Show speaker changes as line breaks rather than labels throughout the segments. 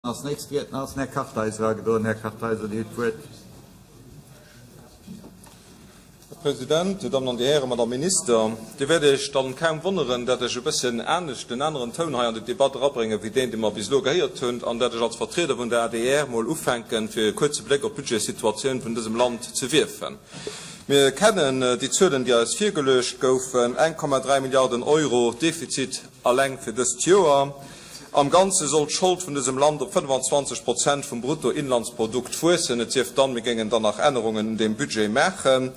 Als nächste Riedner ass den Här Kartheiser agedroen. Här Kartheiser, Dir hutt d'Wuert.
Här President, Dir Dammen an Dir Hären, Madame Minister, Dir wäert Iech dann kaum wonneren, dat ech e bësschen anescht, en aneren Toun hei an déi Debatt erabrénge wéi deen, dee mer bis elo gehéiert hunn, an dat ech als Vertrieder vun der adr mol ufänken, fir e kuerze Bléck op d'Budgetssituatioun vun dësem Land ze wierfen. Mir kennen déi Zuelen, déi eis virgeluecht goufen, 1,3 Milliarden Euro Defizit alleng fir dëst Joer. Am Ganze soll d'Schold vun dësem Land op 25 Prozent vum Bruttoinlandsprodukt wuessen, et sief dann, mir géingen dann nach Ännerungen un deem Budget maachen.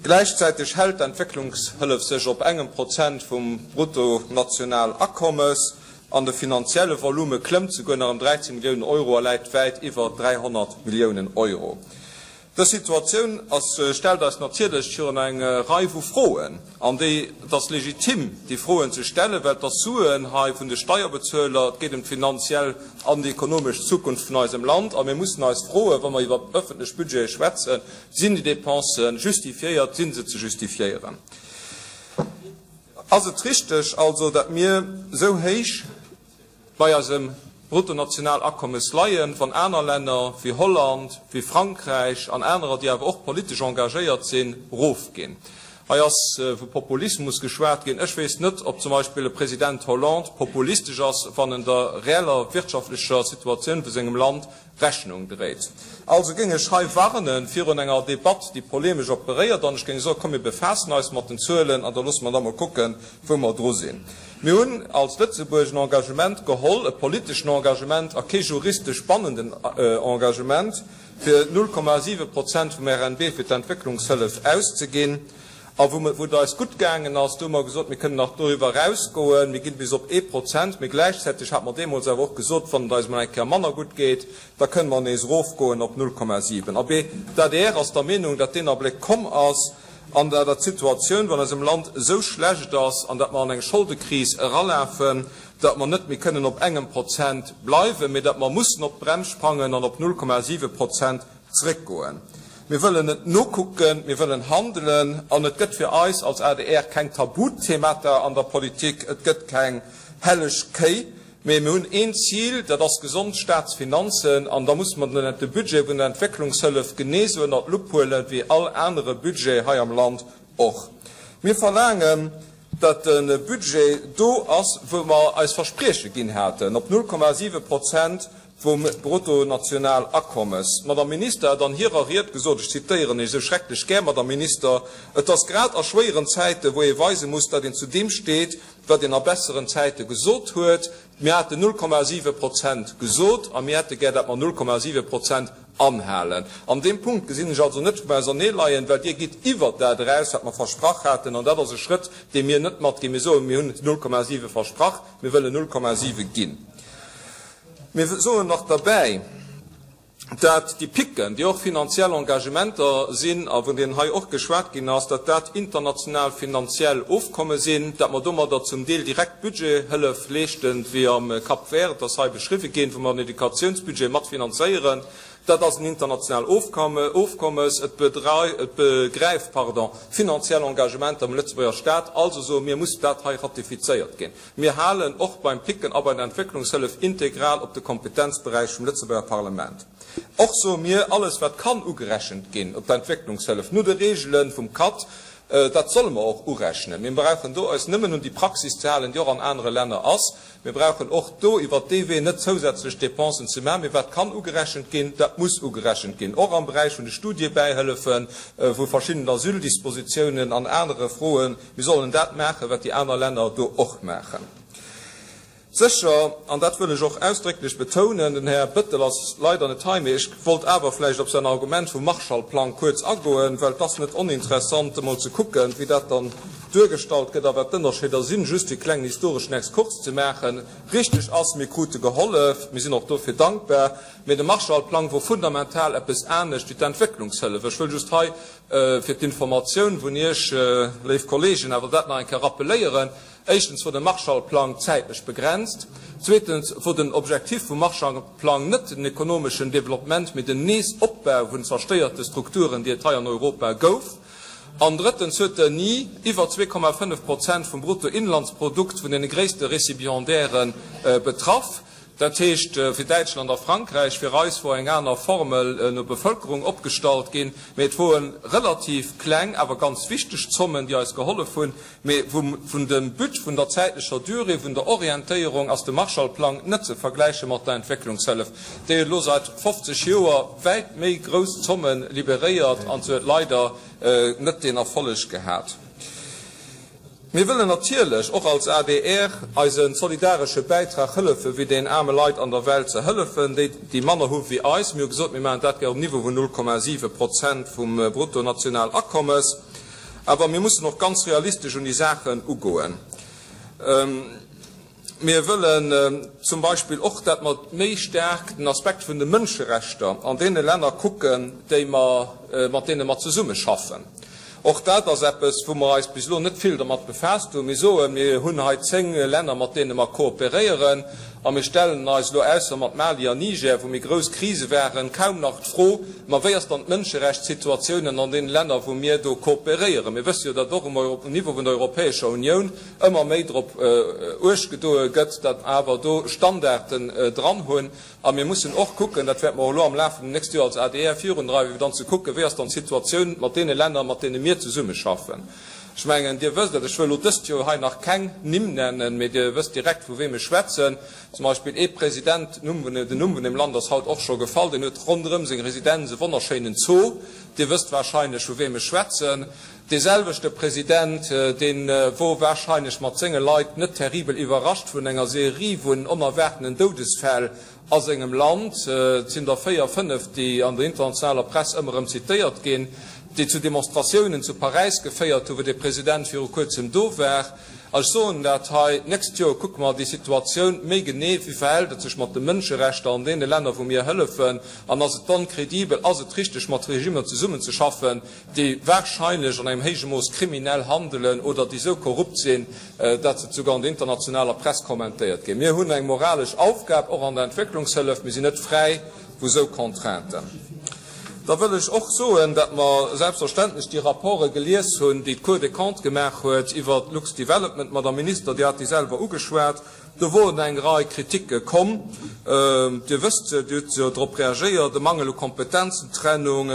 Gläichzäiteg hält d'Entwécklungshëllef sech op engem Prozent vum Bruttonationalakommes an de finanzielle Volume klëmmt souguer nach ëm 13 Milliounen Euro a läit wäit iwwer 300 Milliounen Euro. Dës Situatioun ass, stellt eis natierlech virun eng Rei vu Froen, an déi, et ass legitim, déi Froen ze stellen, well et ass Suen hei vun de Steierbezueler, et geet ëm d'finanziell an déi ekonomesch Zukunft vun eisem Land, a mir mussen eis froen, wa mer iwwer öffentlech Budgete schwätzen, Sinn déi Dépensen justifiéiert, si se ze justifiéieren? Ass et richteg also, datt mir esou héich, bei eisem Bruttonationalakommes leien, wann aner Länner wéi Holland, wéi Frankräich an anerer, déi awer och politesch engagéiert sinn, erofginn. Hei ass vu Populismus geschwat ginn. Ech weess net, ob zum Beispill e President Hollande populistesch ass, wann en der reeller wirtschaftlecher Situatioun vu sengem Land Rechnung dréit. Also géing ech hei warne virun enger Debatt, déi polemesch operéiert, an ech géing soen, komm mir befaassen eis mat den Zuelen an da loosse mer da mol kucken, wou mer dru sinn. Mir hunn als Lëtzebuerg en Engagement geholl, e politeschen Engagement a kee juristesch bannenden Engagement, fir 0,7 Prozent vum RNB fir d'Entwécklungshëllef auszeginn. A wou et eis gutt gaangen ass, do hu mer gesot, mir kënnen nach doriwwer erausgoen, mir ginn bis op ee Prozent. Mee gläichzäiteg hate mer deemools awer och gesot, wann et eis emol eng Kéier manner gutt geet, da kënne mer nees erofgoen op 0,7. Abee, d'ADR ass der Meenung, datt deen Abléck komm ass an der der d'Situatioun an eisem Land esou schlecht ass an datt mer an eng Scholdekris eralafen, datt mer net méi kënnen op engem Prozent bleiwen, mee datt mer mussen op d'Brems sprangen an op 0,7 Prozent Zeréckgoen. Mir wëllen net nokucken, mir wëllen handelen. An et gëtt fir eis als adr keng Tabuthemata an der Politik, et gëtt keng helleg Kéi, mee mir hunn een Zil, dat ass gesond Staatsfinanzen. An da musse mer de Budget vun der Entwécklungshëllef genee esou ënnert d'Lupp huelen, wéi all anere Budget hei am Land och. Mir verlaangen, datt de Budget do ass, wou mer eis Versprieche ginn haten, op 0,7 Prozent vum Bruttonationalakommes. D'Madame Minister hat an hirer Ried gesot, ech zitéieren Iech esou schrecklech gär, Madame Minister, Et ass grad a schwéieren Zäiten, wou ee weise muss, datt een zu deem steet, wat een a besseren Zäite gesot huet. Mir haten 0,7 Prozent gesot a mir hätte gär, datt mer 0,7 Prozent anhalen. An deem Punkt gesinn ech also net, wou mer auserneeleien, well Dir gitt iwwert dat eraus, wat mer versprach haten, an dat ass e Schrëtt, dee mir net matginn. Mir soen, mir hunn 0,7 versprach, mir wëllen 0,7 ginn. Mir soen nach derbäi, dat déi Picken, déi och finanziell Engagementer sinn a vun deenen hei och geschwat ginn ass, dat dat international finanziell Ofkomme sinn, dat mer domadder zum Deel direkt Budgethëllef leeschten, wéi am Cap Vert, et ass hei beschriwwen ginn, wou mer en Educatiounsbudget matfinanzéieren. Dat ass en international Ofkommes. Et begräift, pardon, finanziell Engagementer um Lëtzebuerger Stat. Also soe mir, muss dat hei ratifizéiert ginn. Mir halen och beim Picken a bei der Entwécklungshëllef integral op de Kompetenzberäich vum Lëtzebuerger Parlament. Och soe mir, alles wat kann ugerechent ginn op d'Entwécklungshëllef no de Regele vum CAT, dat solle mer och urechnen. Mir brauchen do eis nëmmen un déi Praxis ze halen, déi och an anere Länner ass. Mir brauchen och do iwwert dee Wee net zousätzlech Dépensen ze maachen. Mee wat kann ugerechent ginn, dat muss ugerechent ginn, och am Beräich vun de Studiebäihëllefen, vu verschiddenen Asyldispositiounen an anere Froen. Mir sollen dat maachen, wat déi aner Länner do och maachen. Sécher, an dat wëll ech och ausdrécklech betounen, den Här Bettel ass leider net hei, mee ech wollt awer vläicht op säin Argument vum Marshallplang kuerz agoen, well et ass net oninteressant, emol ze kucken, wéi dat dann duergestallt gëtt a wat d'Ënnerscheeder sinn, just fir e klengen historeschen Exkurs ze maachen. Richteg ass, mir krute gehollef, mir sinn och dofir dankbar, mee de Marshallplang wor fundamental eppes anescht wéi d'Entwécklungshëllef. Ech wëll just hei Fir d'Informatioun vun Iech, léif Kollegen, awer dat nach eng Kéier rappeléieren, Éischtens wor de Marshallplang zäitlech begrenzt. Zweetens wor den Objectif vum Marshallplang net den ekonomeschen Développement, mee den Neesopbau vun zerstéierte Strukturen, déi et hei an Europa gouf. An drëttens huet en ni iwwer 2,5 Prozent vum Bruttoinlandsprodukt vun deene gréisste Récipiendaire betraff. Dat heescht, fir Däitschland a Frankräich, fir eis wor eng aner Formel no Bevölkerung opgestallt ginn, mee et woe relativ kleng, awer ganz wichteg Zommen, déi eis gehollef hunn. Mee vun dem But, vun der zäitlecher Durée, vun der Orientéierung ass de Marshallplang net ze vergläiche mat der Entwécklungshëllef, déi elo seit 50 Joer wäit méi grouss Zomme liberéiert an se huet leider net deen Erfolleg gehat. Mir wëllen natierlech och als adr eise solidaresche Bäitrag hëllefen, fir den aarme Leit an der Welt ze hëllefen, déi, déi manner hu wéi eis. Mir hu gesot, mir maachen dat gär um Niveau vun 0,7 Prozent vum Bruttonationalakkommes. Awer mir mussen och ganz realistesch un déi Saachen ugoen. Mir wëllen zum Beispill och, dat mer méi staark den Aspekt vun de Mënscherechter an deene Länner kucken, déi mer, mat deene mer zesummeschaffen. Och dat ass eppes, wou mer eis bis elo net vill dermat befaasst hunn. Mir soen, mir hunn hei 10 Länner, mat deene mer kooperéieren, a mir stellen eis elo, ausser mat Mali an Niger, wou méi grouss Krise waren, kaum nach d'Fro, ma wéi ass dann d'Mënscherechtssituatiounen an deene Länner, wou mir do kooperéieren? Mir wësse jo, datt och um Niveau vun der Europäescher Unioun ëmmer méi drop uecht gedoe gëtt, datt mer awer do Standarden dran hunn. A mir mussen och kucken, dat wäerte mer och elo am Laf vum nächste Joer als adr virundreiwen, fir dann ze kucken, wéi ass dann d'Situatioun mat deene Länner, mat deene mir zesummeschaffen. Ech mengen, Dir wësst et, ech wëll elo dëst Joer hei nach keng Nimm nennen, mee Dir wësst direkt, vu weem ech schwätzen. Zum Beispill ee President, den Numm vun deem Land ass haut och scho gefall, deen huet ronderëm seng Residenz e wonnerschéinen Zoo. Dir wësst wahrscheinlech, vu weem ech schwätzen. Dee selwechte President, dee wor wahrscheinlech mat senge Leit net terribel iwwerrascht vun enger Serie vun onerwaartenen Doudesfäll a sengem Land, et sinn der véier, fënnef, déi an der internationaler Press ëmmer erëm zitéiert ginn, déi zu Demonstratiounen zu Paräis geféiert hu wou dee President viru kuerzem do war. A ech soen dat hei, d'nächst Joer kucke mer déi Situatioun méi genee, wéi verhält et sech mat de Mënscherechter an deene Länner wou mir hëllefen, an ass et dann kredibel, ass et richteg mat Regimmer zesummenzeschaffen, déi wahrscheinlech an engem héije Mooss kriminell handelen oder déi esou korrupt sinn, dat se souguer an der internationaler Press kommentéiert ginn. Mir hunn eng moralesch Aufgab, och an der Entwécklungshëllef. Mir sinn net fräi vu sou Contrainten. Da wëll ech och soen, dat mer selbstverständlech déi Rapporte gelies hunn, déi d'Cour des Comptes gemaach huet iwwert Lux-Development. Madame Minister, Dir hat déi selwer ugeschwat. Do woren eng Rei Kriticke komm. Dir wësst se, Dir hutt jo drop reagéiert, e Mangel u Kompetenzentrennung,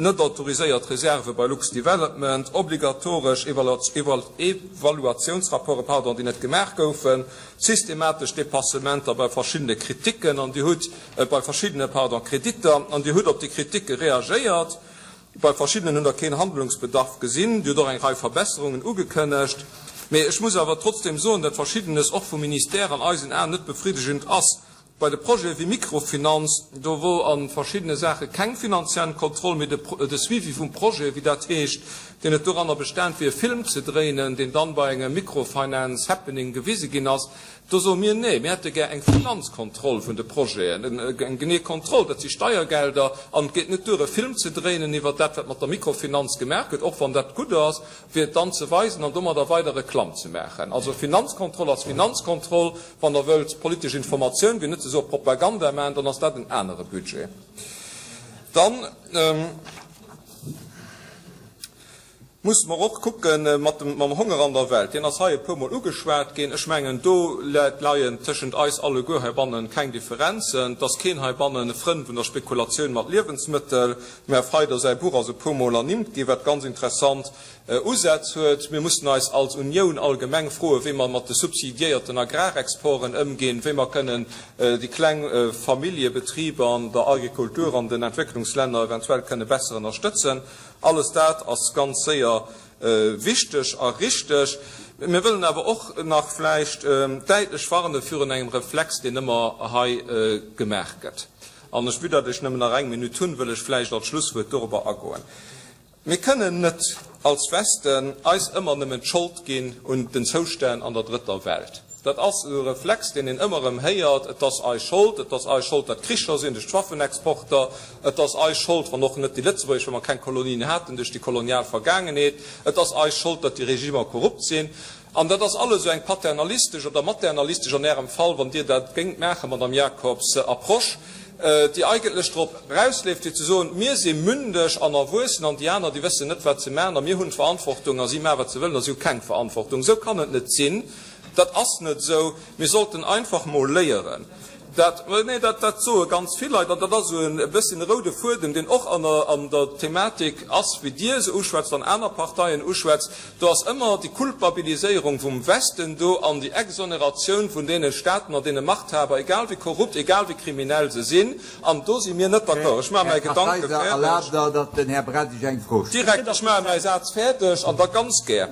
net autoriséiert Reserve bei Lux-Development, obligatoresch Evaluatiounsrapporte, pardon, déi net gemaach goufen, systematesch Dépassementer bei verschiddene Kriticken an Dir hutt, bei verschiddene, pardon, Kreditter, an Dir hutt op déi Kriticke reagéiert. Bei verschiddenen hunn der keen Handlungsbedarf gesinn. Dir hutt och eng Rei Verbesserungen ugekënnegt. Mee ech muss awer trotzdem soen, dat Verschiddenes och vum Ministère an eisen Aen net befriddegend ass. Bei de Projete wéi Mikrofinanz, do wor a verschiddene Saache keng finanziell Kontroll, mee de Suivi vum Projet, wéi dat heescht, deen huet doranner bestan, fir e Film ze dréinen, deen dann bei engem Microfinance Happening gewise ginn ass. Do soe mir, Nee, mir hätte gär eng Finanzkontroll vun de Projeten, eng genee Kontroll. Dat si Steiergelder an et geet net duer, e Film ze dréinen iwwert dat, wat mat der Mikrofinanz gemaach gëtt, och wann dat gutt ass, fir et dann ze weisen an domadder weider Reklamm ze maachen. Also Finanzkontroll ass Finanzkontroll. Wann Der wëllt politesch Informatioun ginn, net ze soe Propaganda maachen, dann ass dat en anere Budget. Dann. Musse mer och kucke mat dem, mam Honger an der Welt. Deen ass hei e puermol ugeschwat ginn. Ech mengen, do leien tëschent eis alleguer heibannen keng Differenzen. Et ass keen heibannen e Frënd vun der Spekulatioun mat Liewensmëttel. Dem Här Feyder säi Buch ass e puermol ernimmt ginn, wat ganz interessant Usätz huet. Mir mussen eis als Unioun allgemeng froen, wéi mer mat de subsidiéierten Agrarexporten ëmginn, wéi mer kënnen déi kleng Familljebetriber an der Agrikultur an den Entwécklungslänner eventuell kënne besser ënnerstëtzen. Alles dat ass ganz séier wichteg a richteg. Mir wëllen awer och nach vläicht däitlech warne virun engem Reflex, deen ëmmer hei gemaach gëtt. An ech, vue datt ech nëmmen nach eng Minutt hunn, wëll ech vläicht als Schlusswuert dorobber agoen. Mir kënnen net als Westen eis ëmmer nëmmen d'Schold ginn un den Zoustänn an der Drëtter Welt. Dat ass esou e Reflex, deen een ëmmer erëm héiert, Et ass eis Schold, et ass eis Schold, datt Kricher sinn duerch d'Waffenexporter, et ass eis Schold, wann och net déi Lëtzebuergesch, well mer keng Kolonien haten, duerch déi kolonial Vergaangenheet, et ass eis Schold, datt déi Regimer korrupt sinn. An dat ass alles esou eng paternalistesch oder maternalistesch, an Ärem Fall, wann Dir dat géingt maachen, Madame Jacobs, Approche. Déi eigentlech drop erausleeft, fir ze soen, Mir si mündeg an erwuessen an déi aner, déi wëssen net, wat se maachen, a mir hunn d'Verantwortung a si maachen, wat se wëllen a si hu keng Verantwortung. Esou kann et net sinn. Dat ass net esou. Mir sollten einfach mol léieren. Dat, nee, dat, dat soe ganz vill Leit, an dat ass esou e bësschen e roude Fuedem, deen och an der, an der Thematik ass, wéi Dir se uschwätzt an aner Parteien uschwätzt. Do ass ëmmer déi Culpabiliséierung vum Westen do an déi Exoneratioun vun deene Staaten an deene Machthaber, egal wéi korrupt, egal wéi kriminell se sinn. An do si mir net d'accord. Ech maache
Här
mäi Gedanke
Kartheiser,
fäerdeg.
erlaabt Der, datt den Här Braz Iech eng Fro stellt?
Direkt, ech maache mäi Saz fäerdeg an da ganz gär.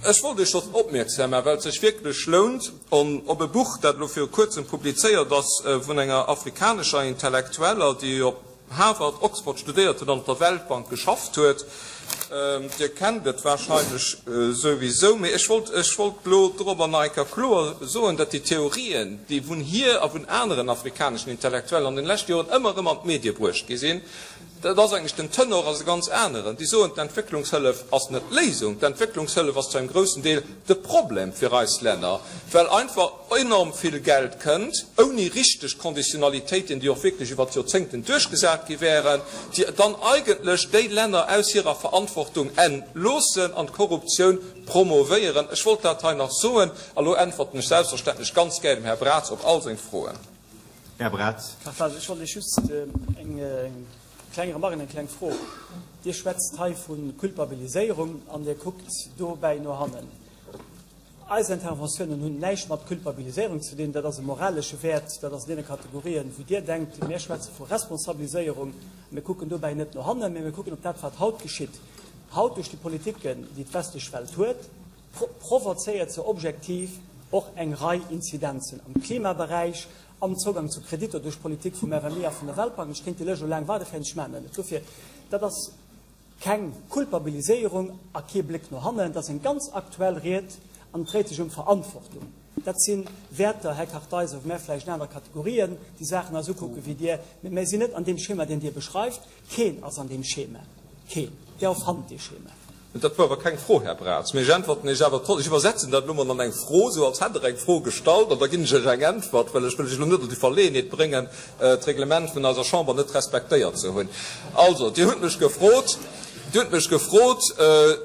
Ech wollt Iech schonn opmierksam maachen, well et sech wierklech lount, op e Buch, dat elo viru Kuerzem publizéiert ass vun enger afrikanescher Intellektueller, déi op Harvard, Oxford studéiert huet an op der Weltbank geschafft huet. Dir kennt et wahrscheinlech souwisou, mee ech wollt, ech wollt elo dorobber nach eng Kéier kloer soen, datt déi Theorien, déi vun hir a vun aneren afrikaneschen Intellektuellen an den leschte Joren ëmmer erëm an d'Medie bruecht gi sinn, dat ass eigentlech, den Tenor ass e ganz aneren. Déi soen, d'Entwécklungshëllef ass net d'Léisung, d'Entwécklungshëllef ass zu engem groussen Deel de Problem fir eis Länner, well einfach enorm vill Geld kënnt, ouni richteg Conditionalitéiten, déi och wierklech iwwert d'Joerzéngten duerchgesat gi wären, déi dann eigentlech déi Länner aus hirer Verantwortung entloossen an d'Korruptioun promovéieren. Ech wollt dat hei nach soen. A lo äntwerten ech selbstverständlech ganz gär dem Här Braz op all seng Froen.
Här Braz.
Här Ech wollt Iech just eng kleng Remarque an eng kleng Fro. Dir schwätzt hei vu Culpabiliséierung an Dir kuckt dobäi no hannen. Eis Interventiounen hunn näischt mat Culpabiliséierung ze dinn. Dat ass e moralesche Wäert, dat ass an deene Kategorien, wou Dir denkt. Mir schwätze vu Responsabiliséierung. Mir kucken dobäi net no hannen, mä mir kucken op dat, wat haut geschitt. Haut duerch déi Politiken, déi d'westlech Welt huet, provozéiert se objektiv och eng Rei Inzidenzen am Klimaberäich, am Zougang zu Kreditter duerch d'Politik vum FMI a vun der Weltbank. Ech kéint déi Lëscht elo laang weiderféieren, ech maachen dat net. Dofir, dat ass keng Culpabiliséierung a kee Bléck no hannen, dat ass eng ganz aktuell Ried an et dréit sech ëm Verantwortung. Dat si Wäerter, Här Kartheiser, wou mär vläicht in anere Kategorien déi Saachen eis ukucke wéi Dir, mä mär sinn net an deem Schema, deen Dir beschreift. Keen ass an deem Schema. Keen. Där erfannt dee Schema.
Dat war awer keng Fro, Här Braz, mee ech äntwerten Iech awer trotzdem. Ech iwwersetzen dat elo mol an eng Fro, esou als hätt Der eng Fro gestallt, an da ginn ech Iech eng Äntwert, well ech wëll Iech elo net an déi Verleeënheet bréngen, d'Reglement vun eiser Chamber net respektéiert ze hunn. Also, Dir hutt mech gefrot, Dir hutt mech gefrot,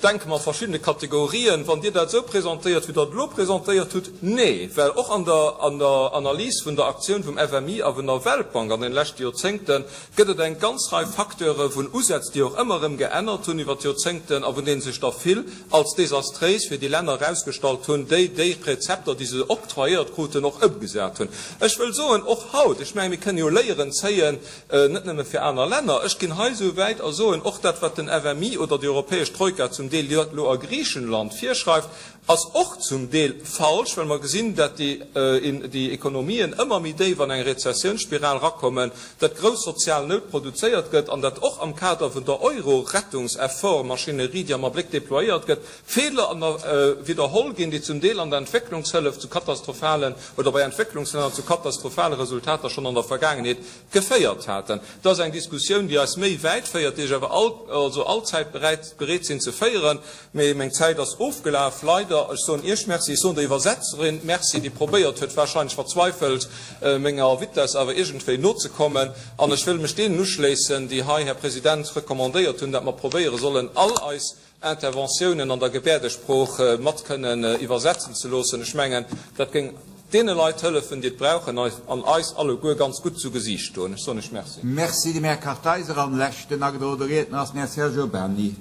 denke mer a verschiddene Kategorien. Wann Dir dat esou presentéiert, wéi Der et elo presentéiert hutt, nee, well och an der, an der Analys vun der Aktioun vum FMI a vun der Weltbank an den leschte Joerzéngte gëtt et eng ganz Rei Facteure vun Usätz, déi och ëmmer erëm geännert hunn iwwer d'Joerzéngten a vun deene sech der vill als desastréis fir déi Länner erausgestallt hunn, déi déi Rezepter, déi se octroyéiert kruten, och ëmgesat hunn. Ech wëll soen, och haut, ech mengen, mir kënnen jo Léieren zéien, net nëmme fir aner Länner. Ech ginn hei esou wäit a soen, och dat, wat den FMI oder déi europäesch Troika zum Deel elo a Griichenland virschreift, ass och zum Deel falsch, well mer gesinn, dat déi Ekonomien ëmmer méi déif an eng Rezessiounsspiral erakommen, dat grouss sozial Nout produzéiert gëtt an dat och am Kader vun der Euro-Rettungseffort-Maschinerie, déi am Abléck déployéiert gëtt, Feeler widderholl ginn, déi zum Deel an der Entwécklungshëllef zu katastrophalen oder bei Entwécklungslänner zu katastrophale Resultater schonn an der Vergaangenheet geféiert haten. Dat ass eng Diskussioun, déi eis méi wäit féiert, déi ech awer all, also allzäit beräit, bereet sinn ze féieren. Mee meng Zäit ass ofgelaf, leider. Ech soen Iech Merci, ech soen der Iwwersetzerin Merci, déi probéiert huet, wahrscheinlech verzweifelt, menger Vitess awer iergendwéi nozekommen. An ech wëll mech deenen uschléissen, déi hei, Här President, recommandéiert hunn, dat mer probéiere sollen, all eis Interventiounen an der Gebäerdesprooch mat kënnen iwwersetzen ze loossen. Ech mengen, dat géing deene Leit hëllefen, déi et brauchen, an eis alleguer ganz gutt zu Gesiicht stoen. Ech soen Iech Merci.
Merci dem Här Kartheiser. An leschten agedroene Riedner ass den Här Serge Urbany.